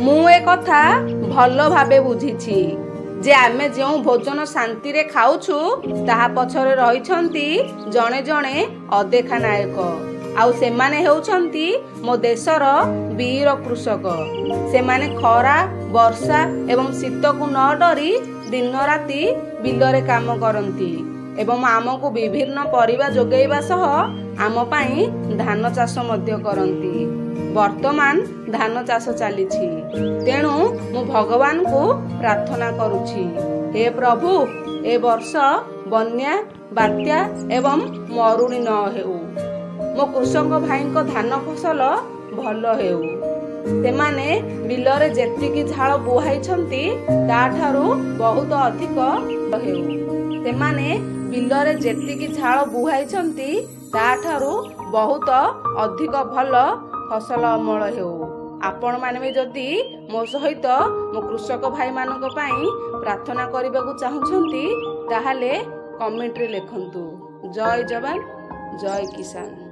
ମୁଁ ଏ କଥା ଭଲ ଭାବେ ବୁଝିଛି ଯେ ଆମେ ଯେଉଁ ଭୋଜନ ଶାନ୍ତିରେ ଖାଉଛୁ, ତାହା ପଛରେ ରହିଛନ୍ତି ଜଣେ ଜଣେ ଅଦେଖା ନାୟକ, ଆଉ ସେମାନେ ହେଉଛନ୍ତି ମୋ ଦେଶର ବୀର କୃଷକ। ସେମାନେ ଖରା, ବର୍ଷା ଏବଂ ଶୀତକୁ ନ ଡରି ଦିନ ରାତି ବିଲରେ କାମ କରନ୍ତି ଏବଂ ଆମକୁ ବିଭିନ୍ନ ପରିବା ଯୋଗାଇବା ସହ ଆମ ପାଇଁ ଧାନ ଚାଷ ମଧ୍ୟ କରନ୍ତି। ବର୍ତ୍ତମାନ ଧାନ ଚାଷ ଚାଲିଛି, ତେଣୁ ମୁଁ ଭଗବାନଙ୍କୁ ପ୍ରାର୍ଥନା କରୁଛି, ହେ ପ୍ରଭୁ, ଏ ବର୍ଷ ବନ୍ୟା, ବାତ୍ୟା ଏବଂ ମରୁଡ଼ି ନ ହେଉ। ମୋ କୃଷକ ଭାଇଙ୍କ ଧାନ ଫସଲ ଭଲ ହେଉ। ସେମାନେ ବିଲରେ ଯେତିକି ଝାଳ ବୁହାଇଛନ୍ତି, ତାଠାରୁ ବହୁତ ଅଧିକ ହେଉ। ସେମାନେ ବିଲରେ ଯେତିକି ଝାଳ ବୁହାଇଛନ୍ତି, ତାଠାରୁ ବହୁତ ଅଧିକ ଭଲ ଫସଲ ଅମଳ ହେଉ। ଆପଣମାନେ ବି ଯଦି ମୋ ସହିତ ମୋ କୃଷକ ଭାଇମାନଙ୍କ ପାଇଁ ପ୍ରାର୍ଥନା କରିବାକୁ ଚାହୁଁଛନ୍ତି, ତାହେଲେ କମେଣ୍ଟରେ ଲେଖନ୍ତୁ। ଜୟ ଯବାନ, ଜୟ କିଷାନ।